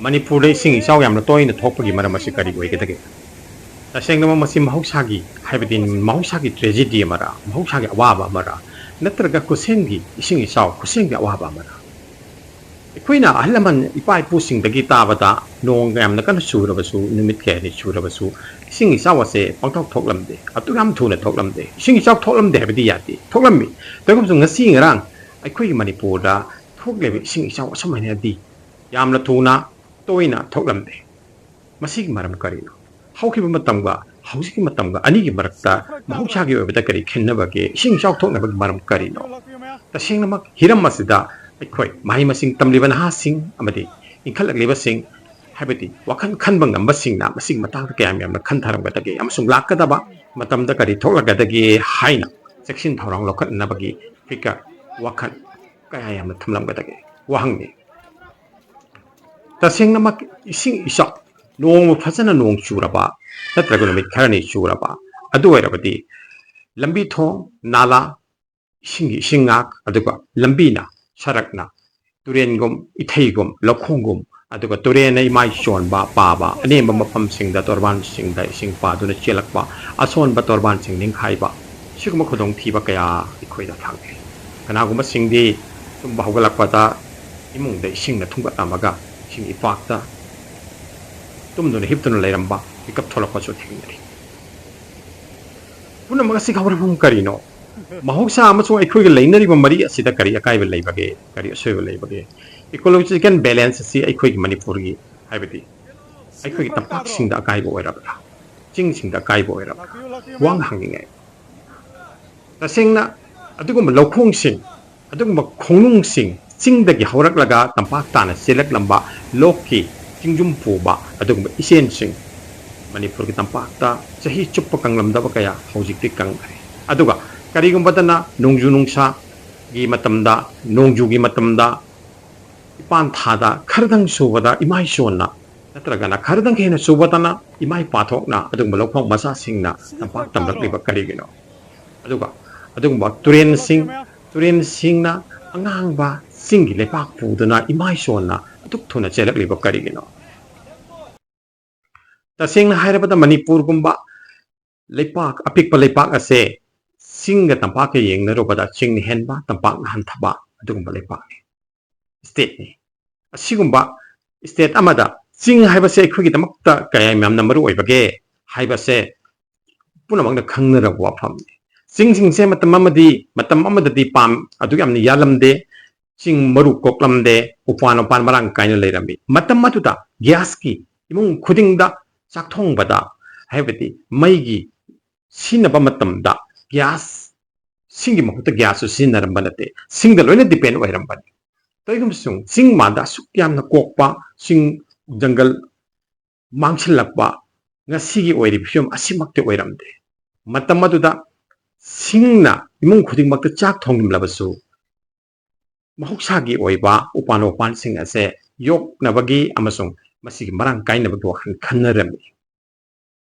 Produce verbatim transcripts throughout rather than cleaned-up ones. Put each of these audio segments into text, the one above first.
ꯃꯅꯤꯄꯨꯔꯗ ꯏꯁꯤꯡ ꯏꯆꯥꯎ ꯌꯥꯝꯅ ꯇꯣꯏꯅ ꯊꯣꯛꯄꯒꯤ ꯃꯔꯝ ꯑꯁꯤ ꯀꯔꯤ ꯑꯣꯏꯒꯗꯒꯦ? ꯇꯁꯦꯡꯅꯃꯛ ꯃꯁꯤ ꯃꯍꯧꯁꯥꯒꯤ, ꯍꯥꯏꯕꯗꯤ ꯃꯍꯧꯁꯥꯒꯤ tragedy ꯑꯃꯔ, ꯃꯍꯧꯁꯥꯒꯤ ꯑꯋꯥꯕ ꯑꯃꯔ, ꯅꯠꯇ꯭ꯔꯒ ꯈꯨꯠꯁꯦꯝꯒꯤ ꯏꯁꯤꯡ ꯏꯆꯥꯎ, ꯈꯨꯠꯁꯦꯝꯒꯤ ꯑꯋꯥꯕ ꯑꯃꯔ? ꯑꯩꯈꯣꯏꯅ ꯑꯍꯜ ꯂꯃꯟ, ꯏꯄꯥ ꯏꯄꯨꯁꯤꯡꯗꯒꯤ ꯇꯥꯕꯗ, ꯅꯣꯡ ꯌꯥꯝꯅ ꯀꯟꯅ ꯆꯨꯔꯕꯁꯨ, ꯅꯨꯃꯤꯠ ꯀꯌꯥꯅꯤ ꯆꯨꯔꯕꯁꯨ, ꯏꯁꯤꯡ ꯏꯆꯥꯎ ꯑꯁꯦ ꯄꯪꯊꯣꯛ ꯊꯣꯛꯂꯝꯗꯦ, ꯑꯗꯨꯛ ꯌꯥꯝ ꯊꯨꯅ ꯊꯣꯛꯂꯝꯗꯦ꯫ ꯏꯁꯤꯡ ꯏꯆꯥꯎ ꯊꯣꯛꯂꯝꯗꯦ ꯍꯥꯏꯕꯗꯤ ꯌꯥꯗꯦ, ꯊꯣꯛꯂꯝꯃꯤ꯫ ꯇꯧꯕꯇꯕꯨ ꯉꯁꯤ ꯉꯔꯥꯡ ꯑꯩꯈꯣꯏꯒꯤ ꯃꯅꯤꯄꯨꯔꯗ ꯊꯣꯛꯂꯤꯕ ꯏꯁꯤꯡ ꯏꯆꯥꯎ ꯑꯁꯨꯃꯥꯏꯅꯗꯤ ꯌꯥꯝꯅ ꯊꯨꯅ, ꯇꯣꯏꯅ ꯊꯣꯛꯂꯝꯗꯦ꯫ ꯃꯁꯤꯒꯤ ꯃꯔꯝ ꯀꯔꯤꯅꯣ? ꯍꯧꯈꯤꯕ ꯃꯇꯝꯒ ꯍꯧꯖꯤꯛꯀꯤ ꯃꯇꯝꯒ ꯑꯅꯤꯒꯤ ꯃꯔꯛꯇ ꯃꯍꯧꯁꯥꯒꯤ ꯑꯣꯏꯕꯗ ꯀꯔꯤ ꯈꯦꯠꯅꯕꯒꯦ? ꯏꯁꯤꯡ ꯏꯆꯥꯎ ꯊꯣꯛꯅꯕꯒꯤ ꯃꯔꯝ ꯀꯔꯤꯅꯣ? ꯇꯁꯦꯡꯅꯃꯛ ꯍꯤꯔꯝ ꯑꯁꯤꯗ ꯑꯩꯈꯣꯏ ꯃꯍꯩ ꯃꯁꯤꯡ ꯇꯝꯂꯤꯕ ꯅꯍꯥꯁꯤꯡ ꯑꯃꯗꯤ ꯏꯟꯈꯠꯂꯛꯂꯤꯕꯁꯤꯡ, ꯍꯥꯏꯕꯗꯤ ꯋꯥꯈꯜ ꯈꯟꯕ ꯉꯝꯕꯁꯤꯡꯅ ꯃꯁꯤꯒꯤ ꯃꯇꯥꯡꯗ ꯀꯌꯥꯝ ꯌꯥꯝꯅ ꯈꯟꯊꯔꯝꯒꯗꯒꯦ? ꯑꯃꯁꯨꯡ ꯂꯥꯛꯀꯗꯕ ꯃꯇꯝꯗ ꯀꯔꯤ ꯊꯣꯛꯂꯛꯀꯗꯒꯦ ꯍꯥꯏꯅ ꯆꯦꯛꯁꯤꯟ ꯊꯧꯔꯥꯡ ꯂꯧꯈꯠꯅꯕꯒꯤ ꯐꯤꯀꯔ, ꯋꯥꯈꯜ ꯀꯌꯥ ꯌꯥꯝꯅ ꯊꯝꯂꯝꯒꯗꯒꯦ? ꯋꯥꯍꯪꯅꯤ꯫ ꯇꯁꯦꯡꯅꯃꯛ ꯏꯁꯤꯡ ꯏꯆꯥꯎ, ꯅꯣꯡꯃ ꯐꯖꯅ ꯅꯣꯡ ꯆꯨꯔꯕ ꯅꯠꯇ꯭ꯔꯒ ꯅꯨꯃꯤꯠ ꯈꯔꯅꯤ ꯆꯨꯔꯕ, ꯑꯗꯨ ꯑꯣꯏꯔꯕꯗꯤ ꯂꯝꯕꯤ ꯊꯣꯡ, ꯅꯥꯂꯥ, ꯏꯁꯤꯡꯒꯤ ꯏꯁꯤꯡ ꯉꯥꯛ, ꯑꯗꯨꯒ ꯂꯝꯕꯤꯅ, ꯁꯔꯛꯅ ꯇꯨꯔꯦꯟꯒꯨꯝ, ꯏꯊꯩꯒꯨꯝ, ꯂꯧꯈꯣꯡꯒꯨꯝ, ꯑꯗꯨꯒ ꯇꯨꯔꯦꯟꯅ ꯏꯃꯥꯏ ꯆꯣꯟꯕ, ꯄꯥꯕ, ꯑꯅꯦꯝꯕ ꯃꯐꯝꯁꯤꯡꯗ ꯇꯣꯔꯕꯥꯟꯁꯤꯡꯗ ꯏꯁꯤꯡ ꯄꯥꯗꯨꯅ ꯆꯦꯜꯂꯛꯄ, ꯑꯁꯣꯟꯕ ꯇꯣꯔꯕꯥꯟꯁꯤꯡ ꯅꯤꯡꯈꯥꯏꯕ, ꯁꯤꯒꯨꯝꯕ ꯈꯨꯗꯣꯡꯊꯤꯕ ꯀꯌꯥ ꯑꯩꯈꯣꯏꯗ ꯊꯥꯡꯈꯤ꯫ ꯀꯅꯥꯒꯨꯝꯕꯁꯤꯡꯗꯤ ꯇꯨꯝꯕ ꯍꯧꯒꯠꯂꯛꯄꯗ ꯏꯃꯨꯡꯗ ꯏꯁꯤꯡꯅ ꯊꯨꯝꯒꯠꯂꯝꯃꯒ ꯏꯁꯤꯡ ꯏꯄꯥꯛꯇ ꯇꯨꯝꯗꯨꯅ ꯍꯤꯞꯇꯨꯅ ꯂꯩꯔꯝꯕ, ꯃꯤꯀꯞ ꯊꯣꯛꯂꯛꯄꯁꯨ ꯊꯦꯡꯅꯔꯤ꯫ ꯄꯨꯝꯅꯃꯛ ꯑꯁꯤꯒꯤ ꯍꯧꯔꯛꯐꯝ ꯀꯔꯤꯅꯣ? ꯃꯍꯧꯁꯥ ꯑꯃꯁꯨꯡ ꯑꯩꯈꯣꯏꯒ ꯂꯩꯅꯔꯤꯕ ꯃꯔꯤ ꯑꯁꯤꯗ ꯀꯔꯤ ꯑꯀꯥꯏꯕ ꯂꯩꯕꯒꯦ? ꯀꯔꯤ ꯑꯁꯣꯏꯕ ꯂꯩꯕꯒꯦ? Ecological balance ꯑꯁꯤ ꯑꯩꯈꯣꯏꯒꯤ ꯃꯅꯤꯄꯨꯔꯒꯤ, ꯍꯥꯏꯕꯗꯤ ꯑꯩꯈꯣꯏꯒꯤ ꯇꯝꯄꯥꯛꯁꯤꯡꯗ ꯑꯀꯥꯏꯕ ꯑꯣꯏꯔꯕ꯭ꯔꯥ? ꯆꯤꯡꯁꯤꯡꯗ ꯑꯀꯥꯏꯕ ꯑꯣꯏꯔꯕ꯭ꯔꯥ? ꯋꯥꯍꯪ ꯍꯪꯅꯤꯡꯉꯦ꯫ ꯇꯁꯦꯡꯅ ꯑꯗꯨꯒꯨꯝꯕ ꯂꯧꯈꯣꯡꯁꯤꯡ, ꯑꯗꯨꯒꯨꯝꯕ ꯈꯣꯡꯅꯨꯡꯁꯤꯡ, ꯆꯤꯡꯗꯒꯤ ꯍꯧꯔꯛꯂꯒ ꯇꯝꯄꯥꯛ ꯇꯥꯅ ꯆꯦꯜꯂꯛꯂꯝꯕ ꯂꯣꯛꯀꯤ ꯆꯤꯡꯖꯨꯝ ꯄꯨꯕ ꯑꯗꯨꯒꯨꯝꯕ ꯏꯆꯦꯜꯁꯤꯡ, ꯃꯅꯤꯄꯨꯔꯒꯤ ꯇꯝꯄꯥꯛꯇ ꯆꯍꯤ ꯆꯨꯞꯄ ꯀꯪꯂꯝꯗꯕ ꯀꯌꯥ ꯍꯧꯖꯤꯛꯇꯤ ꯀꯪꯈ꯭ꯔꯦ꯫ ꯑꯗꯨꯒ ꯀꯔꯤꯒꯨꯝꯕꯗꯅ ꯅꯣꯡꯖꯨ ꯅꯨꯡꯁꯥꯒꯤ ꯃꯇꯝꯗ, ꯅꯣꯡꯖꯨꯒꯤ ꯃꯇꯝꯗ ꯏꯄꯥꯟ ꯊꯥꯗ ꯈꯔꯗꯪ ꯆꯨꯕꯗ ꯏꯃꯥꯏ ꯆꯣꯟꯅ, ꯅꯠꯇ꯭ꯔꯒꯅ ꯈꯔꯗꯪ ꯍꯦꯟꯅ ꯆꯨꯕꯗꯅ ꯏꯃꯥꯏ ꯄꯥꯊꯣꯛꯅ ꯑꯗꯨꯒꯨꯝꯕ ꯂꯧꯐꯝ ꯃꯆꯥꯁꯤꯡꯅ ꯇꯝꯄꯥꯛ ꯇꯝꯂꯛꯂꯤꯕ ꯀꯔꯤꯒꯤꯅꯣ? ꯑꯗꯨꯒ ꯑꯗꯨꯒꯨꯝꯕ ꯇꯨꯔꯦꯟꯁꯤꯡ, ꯇꯨꯔꯦꯟꯁꯤꯡꯅ ꯑꯉꯥꯡꯕ ꯆꯤꯡꯒꯤ ꯂꯩꯄꯥꯛ ꯄꯨꯗꯨꯅ ꯏꯃꯥꯏ ꯆꯣꯟꯅ ꯑꯗꯨꯛ ꯊꯨꯅ ꯆꯦꯜꯂꯛꯂꯤꯕ ꯀꯔꯤꯒꯤꯅꯣ? ꯇꯁꯦꯡꯅ ꯍꯥꯏꯔꯕꯗ ꯃꯅꯤꯄꯨꯔꯒꯨꯝꯕ ꯂꯩꯄꯥꯛ, ꯑꯄꯤꯛꯄ ꯂꯩꯄꯥꯛ ꯑꯁꯦ ꯆꯤꯡꯒ ꯇꯝꯄꯥꯛꯀ ꯌꯦꯡꯅꯔꯨꯕꯗ ꯆꯤꯡꯅ ꯍꯦꯟꯕ, ꯇꯝꯄꯥꯛꯅ ꯍꯟꯊꯕ ꯑꯗꯨꯒꯨꯝꯕ ꯂꯩꯄꯥꯛꯅꯤ, stateꯅꯤ꯫ ꯑꯁꯤꯒꯨꯝꯕ state ꯑꯃꯗ ꯆꯤꯡ ꯍꯥꯏꯕꯁꯦ ꯑꯩꯈꯣꯏꯒꯤꯗꯃꯛꯇ ꯀꯌꯥꯝ ꯌꯥꯝꯅ ꯃꯔꯨ ꯑꯣꯏꯕꯒꯦ ꯍꯥꯏꯕꯁꯦ ꯄꯨꯝꯅꯃꯛꯅ ꯈꯪꯅꯔꯕ ꯋꯥꯐꯝꯅꯤ꯫ ꯆꯤꯡꯁꯤꯡꯁꯦ ꯃꯇꯝ ꯑꯃꯗꯤ, ꯃꯇꯝ ꯑꯃꯗꯗꯤ ꯄꯥꯝ ꯑꯗꯨꯛ ꯌꯥꯝꯅ ꯌꯥꯜꯂꯝꯗꯦ, ꯆꯤꯡ ꯃꯔꯨ ꯀꯣꯛꯂꯝꯗꯦ, ꯎꯄꯥꯟ ꯋꯥꯄꯥꯟ ꯃꯔꯥꯡ ꯀꯥꯏꯅ ꯂꯩꯔꯝꯃꯤ꯫ ꯃꯇꯝ ꯑꯗꯨꯗ gasꯀꯤ ꯏꯃꯨꯡ ꯈꯨꯗꯤꯡꯗ ꯆꯥꯛ ꯊꯣꯡꯕꯗ, ꯍꯥꯏꯕꯗꯤ ꯃꯩꯒꯤ ꯁꯤꯖꯤꯟꯅꯕ ꯃꯇꯝꯗ gasꯁꯤꯡꯒꯤ ꯃꯍꯨꯠꯇ gasꯁꯨ ꯁꯤꯖꯤꯟꯅꯔꯝꯕ ꯅꯠꯇꯦ, ꯁꯤꯡꯗ ꯂꯣꯏꯅ depend ꯑꯣꯏꯔꯝꯕꯅꯤ꯫ ꯀꯔꯤꯒꯨꯝꯕꯁꯨ ꯆꯤꯡ ꯃꯥꯟꯗ ꯑꯁꯨꯛ ꯌꯥꯝꯅ ꯀꯣꯛꯄ, ꯆꯤꯡ ꯖꯪꯒꯜ ꯃꯥꯡꯁꯤꯜꯂꯛꯄ ꯉꯁꯤꯒꯤ ꯑꯣꯏꯔꯤꯕ ꯐꯤꯕꯝ ꯑꯁꯤꯃꯛꯇꯤ ꯑꯣꯏꯔꯝꯗꯦ꯫ ꯃꯇꯝ ꯑꯗꯨꯗ ꯁꯤꯡꯅ ꯏꯃꯨꯡ ꯈꯨꯗꯤꯡꯃꯛꯇ ꯆꯥꯛ ꯊꯣꯡꯂꯝꯂꯕꯁꯨ, ꯃꯍꯧꯁꯥꯒꯤ ꯑꯣꯏꯕ ꯎꯄꯥꯟ ꯋꯥꯄꯥꯟꯁꯤꯡ ꯑꯁꯦ ꯌꯣꯛꯅꯕꯒꯤ ꯑꯃꯁꯨꯡ ꯃꯁꯤꯒꯤ ꯃꯔꯥꯡ ꯀꯥꯏꯅꯕꯒꯤ ꯋꯥꯈꯜ ꯈꯟꯅꯔꯝꯃꯤ꯫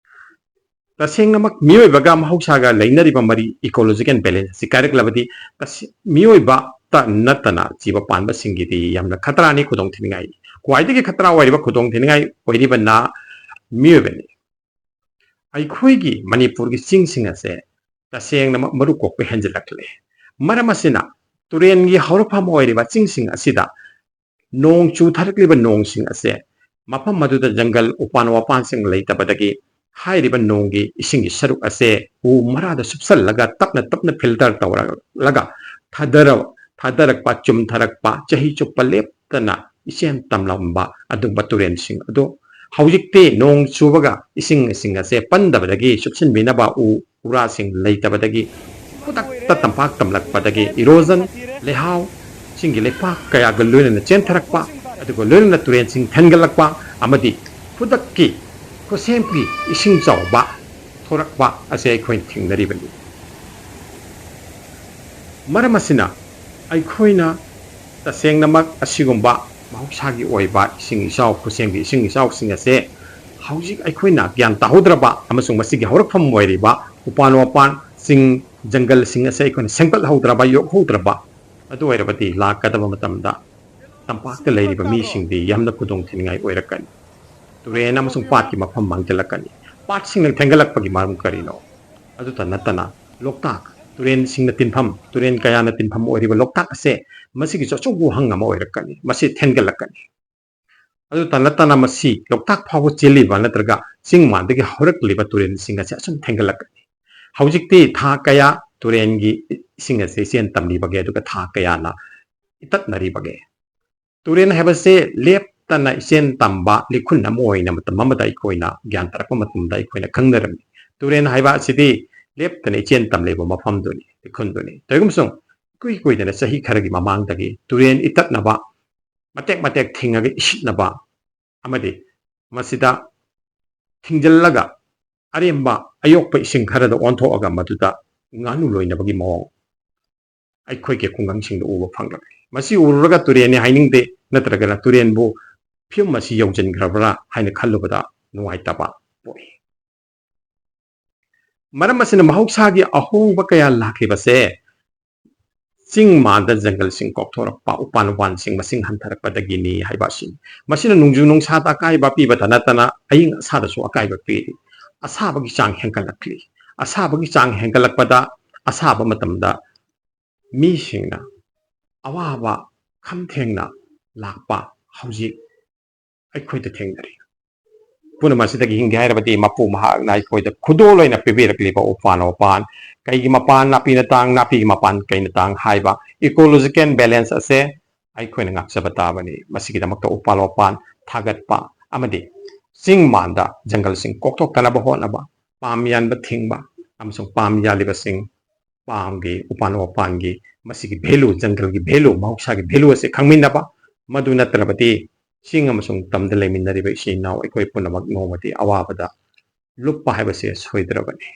ꯇꯁꯦꯡꯅꯃꯛ ꯃꯤꯑꯣꯏꯕꯒ ꯃꯍꯧꯁꯥꯒ ꯂꯩꯅꯔꯤꯕ ꯃꯔꯤ, ecological balance, ꯑꯁꯤ ꯀꯥꯏꯔꯛꯂꯕꯗꯤ ꯇꯁꯦ-, ꯃꯤꯑꯣꯏꯕꯇ ꯅꯠꯇꯅ ꯖꯤꯕ ꯄꯥꯟꯕꯁꯤꯡꯒꯤꯗꯤ ꯌꯥꯝꯅ ꯈꯇꯔꯥꯅꯤ, ꯈꯨꯗꯣꯡ ꯊꯤꯅꯤꯡꯉꯥꯏ꯫ ꯈ꯭ꯋꯥꯏꯗꯒꯤ ꯈꯇꯔꯥ ꯑꯣꯏꯔꯤꯕ ꯈꯨꯗꯣꯡ ꯊꯤꯅꯤꯡꯉꯥꯏ ꯑꯣꯏꯔꯤꯕꯅ ꯃꯤꯑꯣꯏꯕꯅꯤ꯫ ꯑꯩꯈꯣꯏꯒꯤ ꯃꯅꯤꯄꯨꯔꯒꯤ ꯆꯤꯡꯁꯤꯡ ꯑꯁꯦ ꯇꯁꯦꯡꯅꯃꯛ ꯃꯔꯨ ꯀꯣꯛꯄ ꯍꯦꯟꯖꯤꯜꯂꯛꯂꯦ꯫ ꯃꯔꯝ ꯑꯁꯤꯅ ꯇꯨꯔꯦꯟꯒꯤ ꯍꯧꯔꯛꯐꯝ ꯑꯣꯏꯔꯤꯕ ꯆꯤꯡꯁꯤꯡ ꯑꯁꯤꯗ ꯅꯣꯡ ꯆꯨꯊꯔꯛꯂꯤꯕ ꯅꯣꯡꯁꯤꯡ ꯑꯁꯦ ꯃꯐꯝ ꯑꯗꯨꯗ ꯖꯪꯒꯜ, ꯎꯄꯥꯟ ꯋꯥꯄꯥꯟꯁꯤꯡ ꯂꯩꯇꯕꯗꯒꯤ ꯍꯥꯏꯔꯤꯕ ꯅꯣꯡꯒꯤ ꯏꯁꯤꯡꯒꯤ ꯁꯔꯨꯛ ꯑꯁꯦ ꯎ ꯃꯔꯥꯗ ꯁꯨꯞꯆꯜꯂꯒ ꯇꯞꯅ ꯇꯞꯅ filter ꯇꯧꯔꯛꯂꯒ ꯊꯥꯗꯔ-, ꯊꯥꯗꯔꯛꯄ, ꯆꯨꯝꯊꯔꯛꯄ, ꯆꯍꯤ ꯆꯨꯞꯄ ꯂꯦꯞꯇꯅ ꯏꯆꯦꯜ ꯇꯝꯂꯝꯕ ꯑꯗꯨꯒꯨꯝꯕ ꯇꯨꯔꯦꯜꯁꯤꯡ ꯑꯗꯨ ꯍꯧꯖꯤꯛꯇꯤ ꯅꯣꯡ ꯆꯨꯕꯒ ꯏꯁꯤꯡꯁꯤꯡ ꯑꯁꯦ ꯄꯟꯗꯕꯗꯒꯤ ꯆꯨꯞꯁꯤꯟꯕꯤꯅꯕ ꯎ ꯎꯔꯥꯁꯤꯡ ꯂꯩꯇꯕꯗꯒꯤ ꯈꯨꯗꯛꯇ ꯇꯝꯄꯥꯛ ꯇꯝꯂꯛꯄꯗꯒꯤ erosion, ꯂꯩꯍꯥꯎ, ꯆꯤꯡꯒꯤ ꯂꯩꯄꯥꯛ ꯀꯌꯥꯒ ꯂꯣꯏꯅꯅ ꯆꯦꯟꯊꯔꯛꯄ, ꯑꯗꯨꯒ ꯂꯣꯏꯅꯅ ꯇꯨꯔꯦꯟꯁꯤꯡ ꯊꯟꯒꯠꯂꯛꯄ ꯑꯃꯗꯤ ꯈꯨꯗꯛꯀꯤ ꯈꯨꯠꯁꯦꯝꯒꯤ ꯏꯁꯤꯡ ꯆꯥꯎꯕ ꯊꯣꯔꯛꯄ ꯑꯁꯤ ꯑꯩꯈꯣꯏꯅ ꯊꯦꯡꯅꯔꯤꯕꯅꯤ꯫ ꯃꯔꯝ ꯑꯁꯤꯅ ꯑꯩꯈꯣꯏꯅ ꯇꯁꯦꯡꯅꯃꯛ ꯑꯁꯤꯒꯨꯝꯕ ꯃꯍꯧꯁꯥꯒꯤ ꯑꯣꯏꯕ ꯏꯁꯤꯡ ꯏꯆꯥꯎ, ꯈꯨꯠꯁꯦꯝꯒꯤ ꯏꯁꯤꯡ ꯏꯆꯥꯎꯁꯤꯡ ꯑꯁꯦ ꯍꯧꯖꯤꯛ ꯑꯩꯈꯣꯏꯅ ꯒ꯭ꯌꯥꯟ ꯇꯥꯍꯧꯗ꯭ꯔꯕ ꯑꯃꯁꯨꯡ ꯃꯁꯤꯒꯤ ꯍꯧꯔꯛꯐꯝ ꯑꯣꯏꯔꯤꯕ ꯎꯄꯥꯟ ꯋꯥꯄꯥꯟ, ꯆꯤꯡ, ꯖꯪꯒꯜꯁꯤꯡ ꯑꯁꯦ ꯑꯩꯈꯣꯏꯅ ꯁꯦꯝꯒꯠꯍꯧꯗ꯭ꯔꯕ, ꯌꯣꯛꯍꯧꯗ꯭ꯔꯕ, ꯑꯗꯨ ꯑꯣꯏꯔꯕꯗꯤ ꯂꯥꯛꯀꯗꯕ ꯃꯇꯝꯗ ꯇꯝꯄꯥꯛꯇ ꯂꯩꯔꯤꯕ ꯃꯤꯁꯤꯡꯗꯤ ꯌꯥꯝꯅ ꯈꯨꯗꯣꯡ ꯊꯤꯅꯤꯡꯉꯥꯏ ꯑꯣꯏꯔꯛꯀꯅꯤ꯫ ꯇꯨꯔꯦꯟ ꯑꯃꯁꯨꯡ ꯄꯥꯠꯀꯤ ꯃꯐꯝ ꯃꯥꯡꯁꯤꯜꯂꯛꯀꯅꯤ꯫ ꯄꯥꯠꯁꯤꯡꯅ ꯊꯦꯡꯒꯠꯂꯛꯄꯒꯤ ꯃꯔꯝ ꯀꯔꯤꯅꯣ? ꯑꯗꯨꯇ ꯅꯠꯇꯅ, ꯂꯣꯛꯇꯥꯛ, ꯇꯨꯔꯦꯟꯁꯤꯡꯅ ꯇꯤꯟꯐꯝ, ꯇꯨꯔꯦꯟ ꯀꯌꯥꯅ ꯇꯤꯟꯐꯝ ꯑꯣꯏꯔꯤꯕ ꯂꯣꯛꯇꯥꯛ ꯑꯁꯦ ꯃꯁꯤꯒꯤꯁꯨ ꯑꯆꯧꯕ ꯋꯥꯍꯪ ꯑꯃ ꯑꯣꯏꯔꯛꯀꯅꯤ꯫ ꯃꯁꯤ ꯊꯦꯡꯒꯠꯂꯛꯀꯅꯤ꯫ ꯑꯗꯨꯇ ꯅꯠꯇꯅ, ꯃꯁꯤ ꯂꯣꯛꯇꯥꯛ ꯐꯥꯎꯕ ꯆꯦꯜꯂꯤꯕ ꯅꯠꯇ꯭ꯔꯒ ꯆꯤꯡ ꯃꯥꯟꯗꯒꯤ ꯍꯧꯔꯛꯂꯤꯕ ꯇꯨꯔꯦꯜꯁꯤꯡ ꯑꯁꯦ ꯑꯁꯨꯝ ꯊꯦꯡꯒꯠꯂꯛꯀꯅꯤ꯫ ꯍꯧꯖꯤꯛꯇꯤ ꯊꯥ ꯀꯌꯥ ꯇꯨꯔꯦꯟꯒꯤ ꯏꯁꯤꯡ ꯑꯁꯦ ꯏꯆꯦꯟ ꯇꯝꯂꯤꯕꯒꯦ, ꯑꯗꯨꯒ ꯊꯥ ꯀꯌꯥꯅ ꯏꯇꯠꯅꯔꯤꯕꯒꯦ? ꯇꯨꯔꯦꯟ ꯍꯥꯏꯕꯁꯦ ꯂꯦꯞꯇꯅ ꯏꯆꯦꯟ ꯇꯝꯕ ꯂꯤꯈꯨꯟ ꯑꯃ ꯑꯣꯏꯅ ꯃꯇꯝ ꯑꯃꯗ ꯑꯩꯈꯣꯏꯅ ꯒ꯭ꯌꯥꯟ ꯇꯥꯔꯛꯄ ꯃꯇꯝꯗ ꯑꯩꯈꯣꯏꯅ ꯈꯪꯅꯔꯝꯃꯤ꯫ ꯇꯨꯔꯦꯟ ꯍꯥꯏꯕ ꯑꯁꯤꯗꯤ ꯂꯦꯞꯇꯅ ꯏꯆꯦꯟ ꯇꯝꯂꯤꯕ ꯃꯐꯝꯗꯨꯅꯤ, ꯂꯤꯈꯨꯟꯗꯨꯅꯤ꯫ ꯇꯧꯏꯒꯨꯝꯕꯁꯨꯡ, ꯏꯀꯨꯏ ꯀꯨꯏꯗꯅ ꯆꯍꯤ ꯈꯔꯒꯤ ꯃꯃꯥꯡꯗꯒꯤ ꯇꯨꯔꯦꯟ ꯏꯇꯠꯅꯕ, ꯃꯇꯦꯛ ꯃꯇꯦꯛ ꯊꯤꯡꯉꯒ ꯏꯁꯤꯠꯅꯕ ꯑꯃꯗꯤ ꯃꯁꯤꯗ ꯊꯤꯡꯖꯤꯜꯂꯒ ꯑꯔꯦꯝꯕ ꯑꯌꯣꯛꯄ ꯏꯁꯤꯡ ꯈꯔꯗ ꯑꯣꯟꯊꯣꯛꯑꯒ ꯃꯗꯨꯗ ꯉꯥꯅꯨ ꯂꯣꯏꯅꯕꯒꯤ ꯃꯑꯣꯡ ꯑꯩꯈꯣꯏꯒꯤ ꯈꯨꯡꯒꯪꯁꯤꯡꯗ ꯎꯕ ꯐꯪꯂꯛꯂꯤ꯫ ꯃꯁꯤ ꯎꯔꯨꯔꯒ ꯇꯨꯔꯦꯟꯅꯤ ꯍꯥꯏꯅꯤꯡꯗꯦ, ꯅꯠꯇ꯭ꯔꯒꯅ ꯇꯨꯔꯦꯟꯕꯨ ꯐꯤꯕꯝ ꯑꯁꯤ ꯌꯧꯁꯤꯟꯈ꯭ꯔꯕ꯭ꯔꯥ ꯍꯥꯏꯅ ꯈꯜꯂꯨꯕꯗ ꯅꯨꯡꯉꯥꯏꯇꯕ ꯄꯣꯛꯏ꯫ ꯃꯔꯝ ꯑꯁꯤꯅ ꯃꯍꯧꯁꯥꯒꯤ ꯑꯍꯣꯡꯕ ꯀꯌꯥ ꯂꯥꯛꯈꯤꯕꯁꯦ ꯆꯤꯡ ꯃꯥꯟꯗ ꯖꯪꯒꯜꯁꯤꯡ ꯀꯣꯛꯊꯣꯔꯛꯄ, ꯎꯄꯥꯟ ꯋꯥꯄꯥꯟꯁꯤꯡ ꯃꯁꯤꯡ ꯍꯟꯊꯔꯛꯄꯗꯒꯤꯅꯤ ꯍꯥꯏꯕ ꯑꯁꯤꯅꯤ꯫ ꯃꯁꯤꯅ ꯅꯣꯡꯖꯨ ꯅꯨꯡꯁꯥꯗ ꯑꯀꯥꯏꯕ ꯄꯤꯕꯇ ꯅꯠꯇꯅ ꯑꯏꯪ ꯑꯁꯥꯗꯁꯨ ꯑꯀꯥꯏꯕ ꯄꯤꯔꯤ꯫ ꯑꯁꯥꯕꯒꯤ ꯆꯥꯡ ꯍꯦꯟꯒꯠꯂꯛꯂꯤ꯫ ꯑꯁꯥꯕꯒꯤ ꯆꯥꯡ ꯍꯦꯟꯒꯠꯂꯛꯄꯗ ꯑꯁꯥꯕ ꯃꯇꯝꯗ ꯃꯤꯁꯤꯡꯅ ꯑꯋꯥꯕ ꯈꯝ ꯊꯦꯡꯅ ꯂꯥꯛꯄ ꯍꯧꯖꯤꯛ ꯑꯩꯈꯣꯏꯗ ꯊꯦꯡꯅꯔꯤ꯫ ꯄꯨꯝꯅꯃꯛ ꯑꯁꯤꯗꯒꯤ ꯍꯤꯡꯒꯦ ꯍꯥꯏꯔꯕꯗꯤ ꯃꯄꯨ ꯃꯍꯥꯛꯅ ꯑꯩꯈꯣꯏꯗ ꯈꯨꯗꯣꯜ ꯑꯣꯏꯅ ꯄꯤꯕꯤꯔꯛꯂꯤꯕ ꯎꯄꯥꯟ ꯋꯥꯄꯥꯟ, ꯀꯩꯒꯤ ꯃꯄꯥꯟ ꯅꯥꯄꯤꯅ ꯇꯥꯡ, ꯅꯥꯄꯤꯒꯤ ꯃꯄꯥꯟ ꯀꯩꯅ ꯇꯥꯡ ꯍꯥꯏꯕ ecological balance ꯑꯁꯦ ꯑꯩꯈꯣꯏꯅ ꯉꯥꯛꯆꯕ ꯇꯥꯕꯅꯤ꯫ ꯃꯁꯤꯒꯤꯗꯃꯛꯇ ꯎꯄꯥꯟ ꯋꯥꯄꯥꯟ ꯊꯥꯒꯠꯄ ꯑꯃꯗꯤ ꯆꯤꯡ ꯃꯥꯟꯗ ꯖꯪꯒꯜꯁꯤꯡ ꯀꯣꯛꯊꯣꯛꯇꯅꯕ ꯍꯣꯠꯅꯕ, ꯄꯥꯝ ꯌꯥꯟꯕ ꯊꯤꯡꯕ ꯑꯃꯁꯨꯡ ꯄꯥꯝ ꯌꯥꯜꯂꯤꯕꯁꯤꯡ ꯄꯥꯝꯒꯤ, ꯎꯄꯥꯟ ꯋꯥꯄꯥꯟꯒꯤ, ꯃꯁꯤꯒꯤ value, ꯖꯪꯒꯜꯒꯤ value, ꯃꯍꯧꯁꯥꯒꯤ value ꯑꯁꯤ ꯈꯪꯃꯤꯟꯅꯕ, ꯃꯗꯨ ꯅꯠꯇ꯭ꯔꯕꯗꯤ ꯆꯤꯡ ꯑꯃꯁꯨꯡ ꯇꯝꯗ ꯂꯩꯃꯤꯟꯅꯔꯤꯕ ꯏꯆꯤꯟ ꯏꯅꯥꯎ ꯑꯩꯈꯣꯏ ꯄꯨꯝꯅꯃꯛ ꯅꯣꯡꯃꯗꯤ ꯑꯋꯥꯕꯗ ꯂꯨꯞꯄ ꯍꯥꯏꯕꯁꯦ ꯁꯣꯏꯗ꯭ꯔꯕꯅꯤ꯫